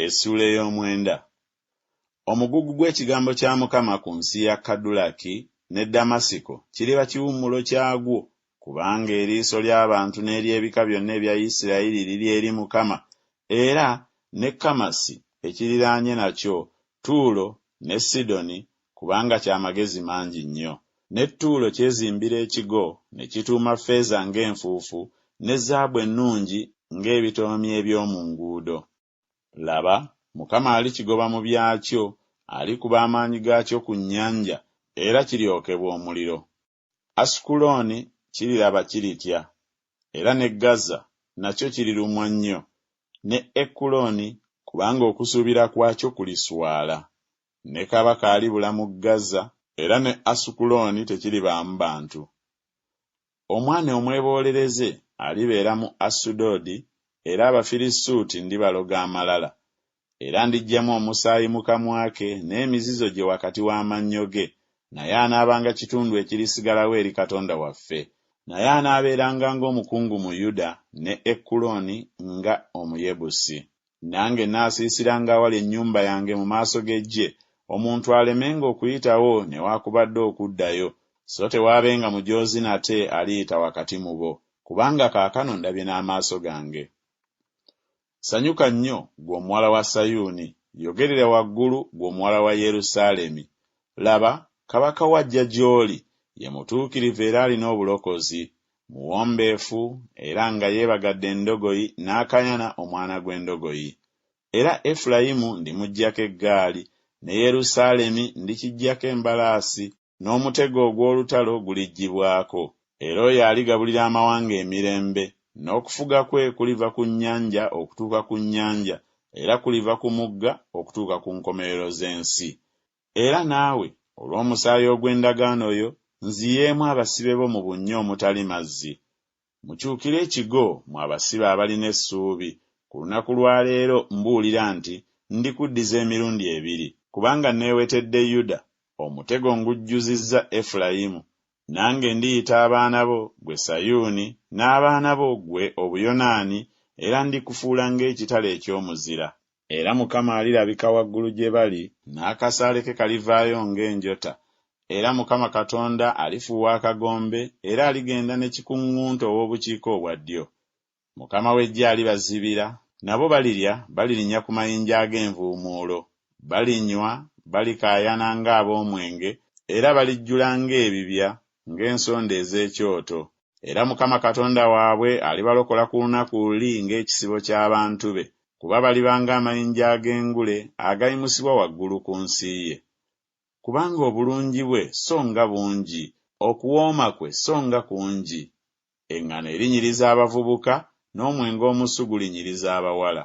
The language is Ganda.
Essuula ey'omwenda. Omugugu gw'ekigambo kya Mukama ku nsi ya Kadulaki ne Ddamasiko kiriba kiwummulo kyagwo, kubanga eriiso ly'abantu n'ery'ebika byonna ebya Isirayiri liri eri Mukama, era ne Kamasi ekiriraanye nakyo, Ttuulo ne Sidoni, kubanga kya magezi mangi nnyo. Ne Ttuulo kyezimbira ekigo, ne kituuma ffeeza ng'enfuufu, ne zaabu ennungi ng'ebitoomi eby'omu nguudo. Laba, Mukama alikigoba mu byakyo, alikuba amaanyi gaakyo ku nnyanja, era kiryokebwa omuliro. Asukulooni kiriraba kiritya, era ne Gaza nakyo kirirumwa nnyo, ne Ekulooni, kubanga okusuubira kwakyo kuliswala. Ne kabaka alibula mu Gaza, era ne Asukulooni tekiribaamu bantu. Omwana omweboolereze alibeera mu Asudodi, era Abafirisuuti ndibaloga amalala. Era ndiggyamu omusaayi mu kamwa ke n'emizizo gye wakati w'amannyo ge, naye anaabanga kitundu ekirisigalawo eri Katonda waffe. Naye anaabeeranga ng'omukungu mu Yuda, ne Ekulooni nga Omuyebusi. Nange nnaasiisiranga awali ennyumba yange mu maaso g'eggye, omuntu alemenga okuyitawo newakubadde okuddayo, so tewaabenga mujoozi nate aliyita wakati mu bo, kubanga kaakano ndabye n'amaaso gange. Sanyuka nnyo, ggwe omuwala wa Sayuuni, yogerera waggulu, ggwe omuwala wa Yerusaalemi. Laba, kabaka wo ajja gy'oli, ye mutuukirivu era alina obulokozi, muwombeefu, era nga yeebagadde endogoyi n'akayana omwana gw'endogoyi. Era Efulayimu ndimuggyako eggaali, ne Yerusaalemi ndikiggyako embalaasi, n'omutego ogw'olutalo guliggyibwako. Era oyo aligabulira amawanga emirembe, n'okufuga kwe kuliva ku nnyanja okutuuka ku nnyanja, era kuliva ku mugga okutuuka ku nkomerero z'ensi. Era naawe, olw'omusaayi ogw'endagaano yo, nziyeemu abasibe bo mu bunnya omutali mazzi. Mukyukire ekigo, mmwe abasibe abalina essuubi, ku lunaku lwa leero mbuulira nti ndikuddiza emirundi ebiri. Kubanga neewetedde Yuda, omutego ngujjuzizza Efulayimu, nange ndiyita abaana bo, ggwe Sayuuni, n'abaana bo, ggwe Obuyonaani, era ndikufuula ng'ekitala eky'omuzira. Era Mukama alirabika waggulu gye bali, n'akasaale ke kalivaayo ng'enjota, era Mukama Katonda alifuuwa akagombe, era aligenda ne kikuŋŋunta ow'obukiika obwa ddyo. Mukama w'eggye alibazibira, nabo balirya, balirinnya ku mayinja ag'envuumuulo, balinywa, balikaayana ng'ab'omwenge, era balijjula ng'ebibya, ng'ensonda ez'ekyoto. Era Mukama Katonda waabwe alibalokola ku lunaku luli ng'ekisibo ky'abantu be, kuba baliba ng'amayinja ag'engule agayimusibwa waggulu ku nsi ye. Kubanga obulungi bwe so nga bungi, okuwooma kwe so nga kungi! Eŋŋano erinyiriza abavubuka, n'omwenge omusu gulinyiriza abawala.